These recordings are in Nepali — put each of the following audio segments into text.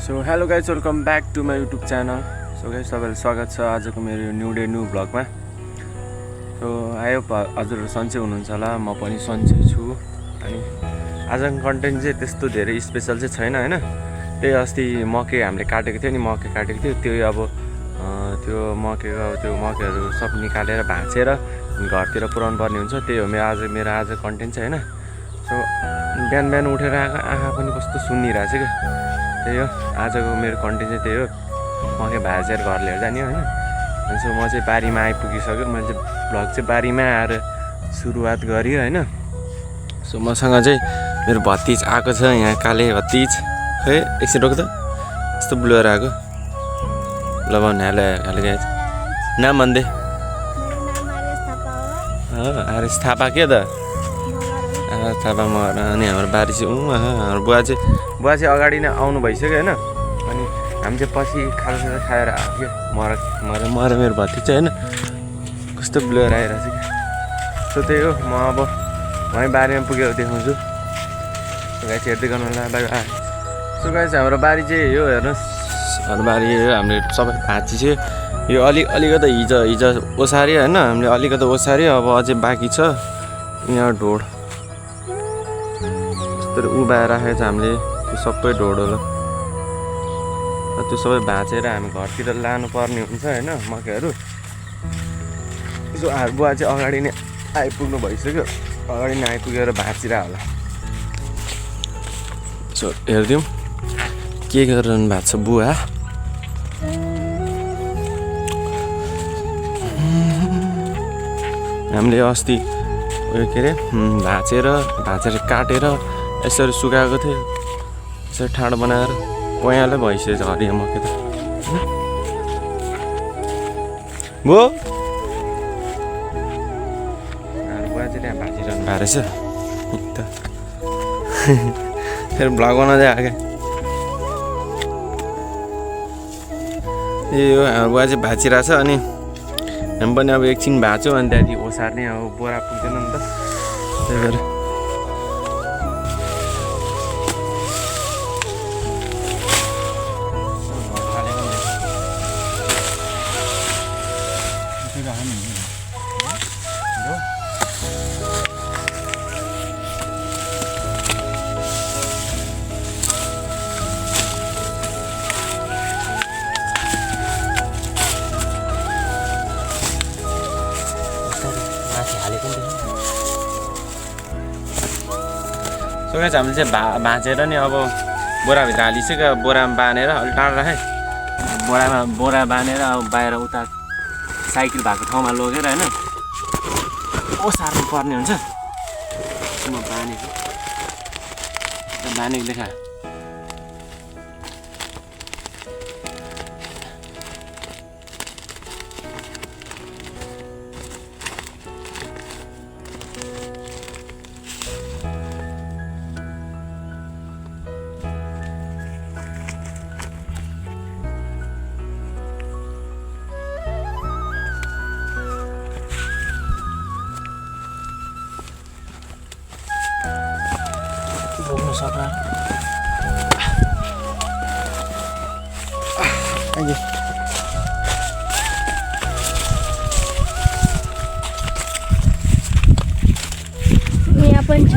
So hello guys, welcome back to my YouTube channel. So guys, तपाईँलाई स्वागत छ आजको मेरो न्यू डे न्यू भ्लगमा। सो आयो हजुरहरू सन्चै हुनुहुन्छ होला, म पनि सन्चै छु। अनि आजको कन्टेन्ट चाहिँ त्यस्तो धेरै स्पेसल चाहिँ छैन होइन। त्यही अस्ति मकै हामीले काटेको थियो नि, मकै काटेको थियो त्यो अब त्यो मकैहरू सब निकालेर भाँचेर घरतिर पुऱ्याउनु पर्ने हुन्छ। त्यही हो मेरो आज कन्टेन्ट चाहिँ होइन। सो बिहान बिहान उठेर आँखा पनि कस्तो सुन्निरहेको छ क्या। त्यही हो आजको मेरो कन्टेन्ट चाहिँ त्यही हो, मकै भाँचेर घर लिएर जाने होइन। अनि सो म चाहिँ बारीमा आइपुगिसक्यो। मैले चाहिँ भ्लग चाहिँ बारीमा आएर सुरुवात गरेँ होइन। सो मसँग चाहिँ मेरो भतिज आएको छ, यहाँ काले भतिज। खै एकछिन रोक त, यस्तो ब्लुएर आएको। ल भन् हेलो गाइज, नाम भन्दै। आर्यस थापा के त थापा म। अनि हाम्रो बारी चाहिँ हाम्रो बुवा चाहिँ अगाडि नै आउनु भइसक्यो होइन। अनि हामी चाहिँ पछि खाजा खाएर आएको क्या। म र मेरो भतिज चाहिँ होइन, कस्तो ब्लुएर आइरहेको छ क्या। सो त्यही हो, म अब वहीँ बारीमा पुगेर देखाउँछु। गाई चाहिँ हेर्दै गर्नु होला, बाई बाई। सो गाई चाहिँ हाम्रो बारी चाहिँ यो हेर्नुहोस्, हाम्रो बारी हामीले सबै भाँची चाहिँ यो अलिकति हिजो ओसार्यो होइन। हामीले अलिकति ओसार्यो, अब अझै बाँकी छ। यहाँ ढोड उभाएर राखेको छ हामीले, त्यो सबै ढोड होला। त्यो सबै भाँचेर हामी घरतिर लानुपर्ने हुन्छ होइन मकैहरू। यसो बुवा चाहिँ अगाडि नै आइपुग्नु भइसक्यो, अगाडि नै आइपुगेर भाँचिरह होला। सो हेरिदिउँ के गरिरहनु भएको छ बुवा। हामीले अस्ति उयो के अरे भाँचेर काटेर यसरी सुकाएको थियो, यसरी ठाडो बनाएर पयालै भइसक्यो हरियो मकै त। बुवा चाहिँ त्यहाँ भाँचिरहनु भएको रहेछ त। फेरि भ्लग बनाउँदै आएको ए हो। हाम्रो बुवा चाहिँ भाँचिरहेछ। अनि हामी पनि अब एकछिन भाँच्यो, अनि त्यहाँदेखि ओसार्ने। अब बोरा पुग्दैन नि त, त्यही भएर। सो गाइस, हामीले चाहिँ भाँचेर नि अब बोराभित्र हालिसक्यो। बोरामा बाँधेर अलिक टाढो राखेँ, बोरा बाँधेर अब बाहिर उता साइकल भएको ठाउँमा लगेर होइन ओसार्नु पर्ने हुन्छ। म बाँधेको देखा। बोक्नु सक्ला यहाँ पनि छ।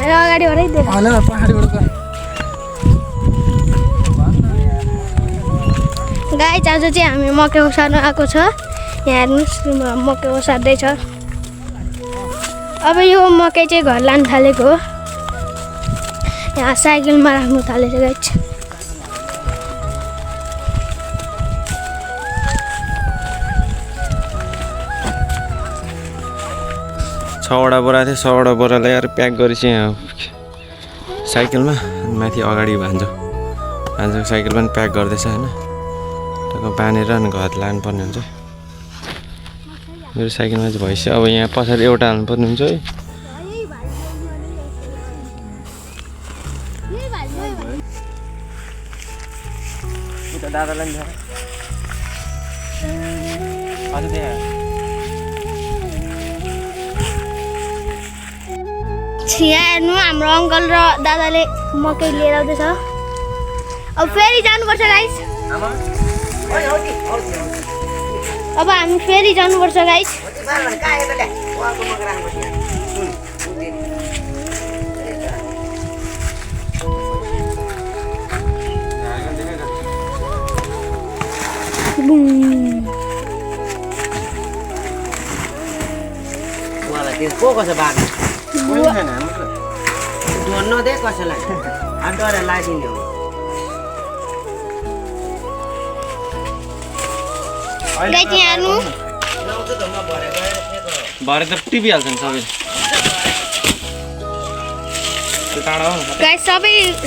अगाडिबाटै देखा गाई। आज चाहिँ हामी मकै ओसार्नु आएको छ। यहाँ हेर्नुहोस्, मकै ओसार्दैछ। अब यो मकै चाहिँ घर लानु थालेको हो। यहाँ साइकलमा राख्नु थालेछ गाई। 6वटा बोरा थियो, 6वटा बोरा ल्याएर प्याक गरेपछि यहाँ साइकलमा माथि अगाडि भान्जो साइकल पनि प्याक गर्दैछ होइन। टक्क बाँधेर अनि घर लानुपर्ने हुन्छ। मेरो साइकलमा चाहिँ भइसक्यो। अब यहाँ पछाडि एउटा हाल्नुपर्ने हुन्छ है। दादालाई अझ त्यहाँ यहाँ हेर्नु हाम्रो अङ्कल र दादाले मकै लिएर आउँदैछ अब फेरि जानुपर्छ गाइस अब हामी फेरि जानुपर्छ गाइस को कसो बाँड्नु ढोड नदे कसैलाई डर लागिदिने हो गाइस यहाँ हेर्नु भरे त टिपिहाल्छ नि सबै टाढा हो गाइस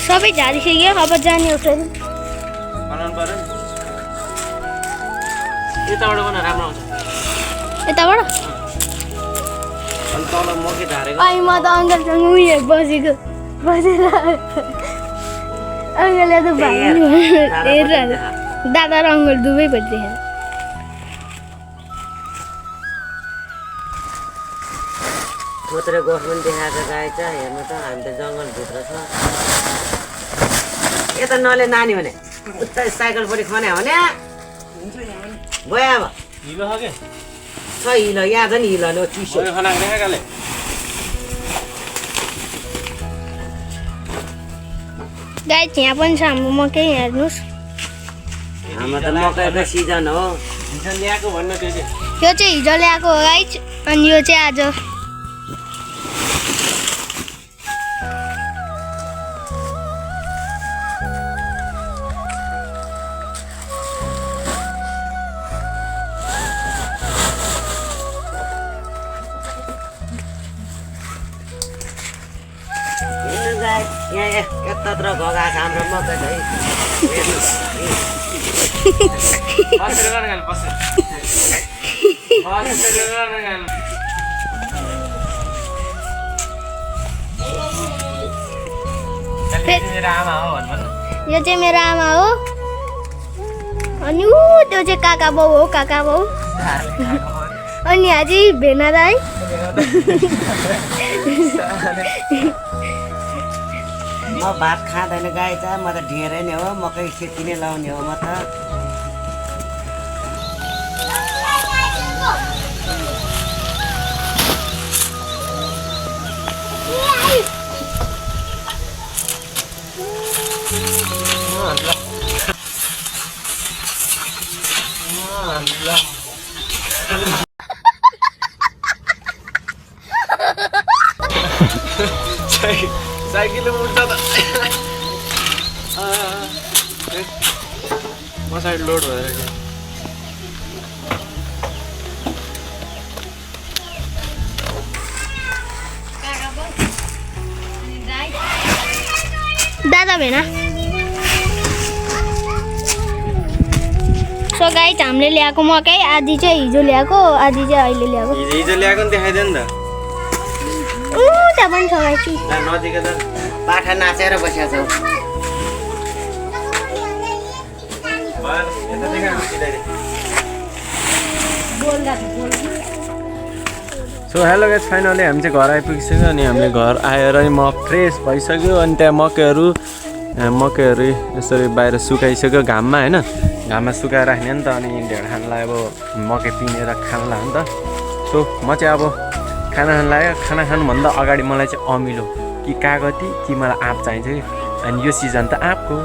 सबै झारिसक्यो अब जाने हो फेरि बनाउनु पर्यो नि यताबाट बनाउन राम्रो आउँछ यताबाट अनि तल मकै झारेको अनि म त अङ्कलसँग उयो बसेर अङ्कलले त हेरेर दादा र अङ्कल दुवै भइदिएर थोत्रे गोठ पनि देखाएको गाइस हेर्नु त हामी त जङ्गलभित्र छ यता नले नानी भने उता साइकलपट्टि खन्या भने गयो अब हिलो छ के छ हिलो यहाँ छ नि हिलो नि चिसो खानाको देखा काले गाइस यहाँ पनि छ हाम्रो मकै हेर्नुहोस् हाम्रो त मकैको सिजन हो हिजो ल्याएको भन्नु त्यो चाहिँ यो चाहिँ हिजो ल्याएको हो गाइस अनि यो चाहिँ आज यहाँ यतात्र घगा छ हाम्रो मकै है बसेर गर्न गाल बसेर गर्न गाल मेरो आमा हो भन्नु यो चाहिँ मेरो आमा हो अनि त्यो चाहिँ काका बाउ हो काका बाउ अनि यहाँ चाहिँ भेना दाइ म भात खाँदैन गाइस म त ढेरै नै हो मकै खेती नै लाउने हो म त साइकलले उठ्छ त म साइड लोड भएर के दादा भेना सो गाइस हामीले ल्याएको मकै आधी चाहिँ हिजो ल्याएको आधी चाहिँ अहिले ल्याएको हिजो ल्याएको नि देखाइदियो नि त त्यहाँ पनि छ गाइस नजिकै त पाठा नाचेर बसेको छौ सो हेलो गाइस फाइनली हामी चाहिँ घर आइपुगिसक्यो अनि हामीले घर आएर म फ्रेस भइसक्यो अनि त्यहाँ मकैहरू यसरी बाहिर सुकाइसक्यो घाममा होइन घाममा सुकाएर राख्ने नि त अनि ढेड खानलाई अब मकै पिनेर खान लाग्यो नि त सो म चाहिँ अब खाना खान लाग्यो खाना खानुभन्दा अगाडि मलाई चाहिँ अमिलो कि कागती कि मलाई आँप चाहिन्छ कि अनि यो सिजन त आँपको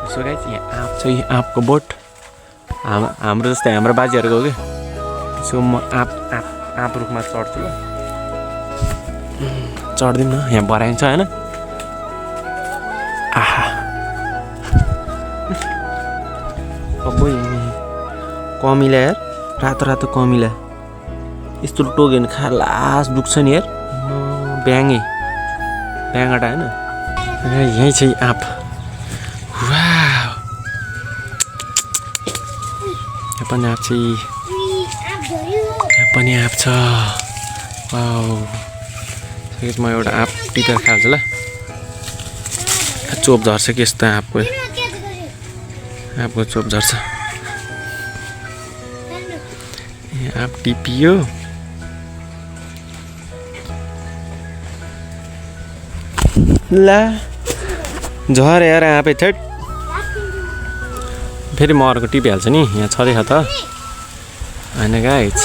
सो गाइस यहाँ आँप छ यी आँपको बोट हाम्रो जस्तै हाम्रो बाजेहरूको हो कि सो म आँप रुखमा चढ्छु ल चढ्दिउँ न यहाँ बराइन्छ होइन आहा अब कमिला यार रातो रातो कमिला यस्तो टोक्यो भने खालास दुख्छ नि यार ब्याङटा होइन यहीँ छ आँप वाउ यहाँ पनि आँप छ यहाँ पनि आँप छ वाउ म एउटा आँप टिपेर खाल्छु ल चोप झर्छ कि यस्तो आँपको चोप झर्छ आँप टिपियो ला झर हेर आँपै छेट फेरि म अर्को टिपिहाल्छ नि यहाँ छँदैछ त होइन गाइज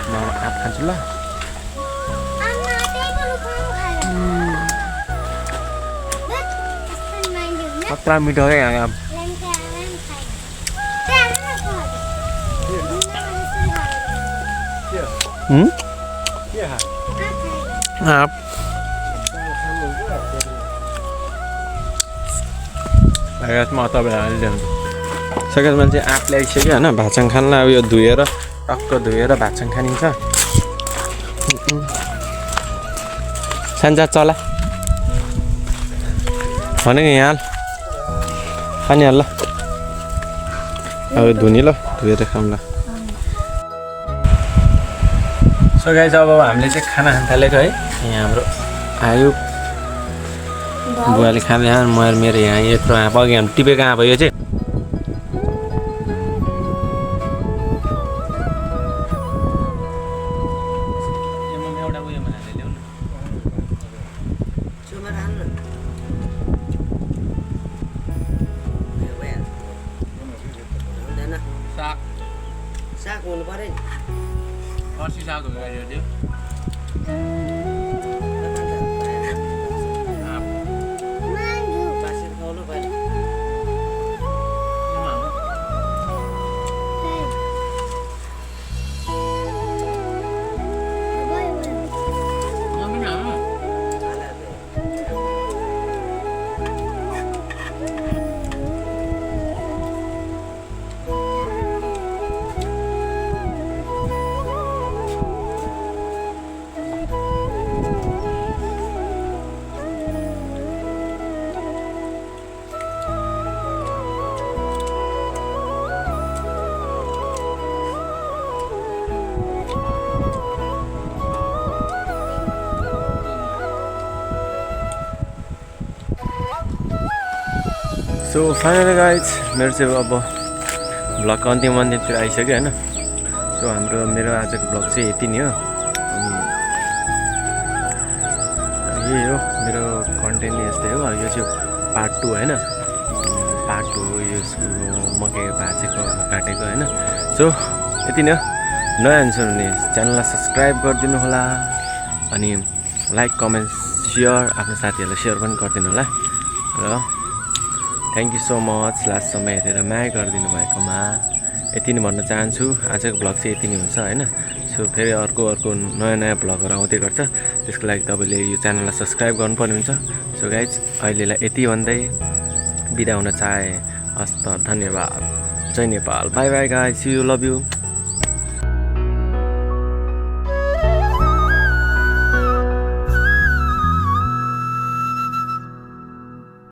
म आँप खान्छु ल कत्रा मिठो है आँप आँप म तपाईँलाई ल्याउँछु सकेर मान्छे आँप ल्याइसक्यो होइन भातसँग खानलाई अब यो धोएर टक्क धोएर भातसँग खानिन्छ सान्जा चला भनेको यहाँ खाने हाल ल अब धुनी ल धोएर खाउँला सो गाइस अब हामीले चाहिँ खाना खान थालेको है यहाँ हाम्रो आयो बुवाले खाँदै मेरो यहाँ यत्रो आँप अघि हामी टिपेको आँप यो चाहिँ साग हुनु पर्यो पर्सी साग हो त्यो सो फाइनली गाइज मेरो चाहिँ अब भ्लगको अन्तिमतिर आइसक्यो होइन सो मेरो आजको भ्लग चाहिँ यति नै हो अनि यही हो मेरो कन्टेन्ट यस्तै हो यो चाहिँ पार्ट 2 होइन पार्ट 2 हो यसको मकै भाँचेको काटेको होइन सो यति नै हो नयाँ हुनुहुन्छ भने च्यानललाई सब्सक्राइब गरिदिनु होला अनि लाइक कमेन्ट सेयर आफ्नो साथीहरूलाई सेयर पनि गरिदिनु होला र थ्याङ्क यू सो मच लास्टसम्म हेरेर माया गरिदिनु भएकोमा यति नै भन्न चाहन्छु आजको भ्लग चाहिँ यति नै हुन्छ होइन सो फेरि अर्को नयाँ भ्लगहरू आउँदै गर्छ त्यसको लागि तपाईँले यो च्यानललाई सब्सक्राइब गर्नुपर्ने हुन्छ सो गाइज अहिलेलाई यति भन्दै बिदा हुन चाहे हस्त धन्यवाद जय Nepal bye bye guys see you love you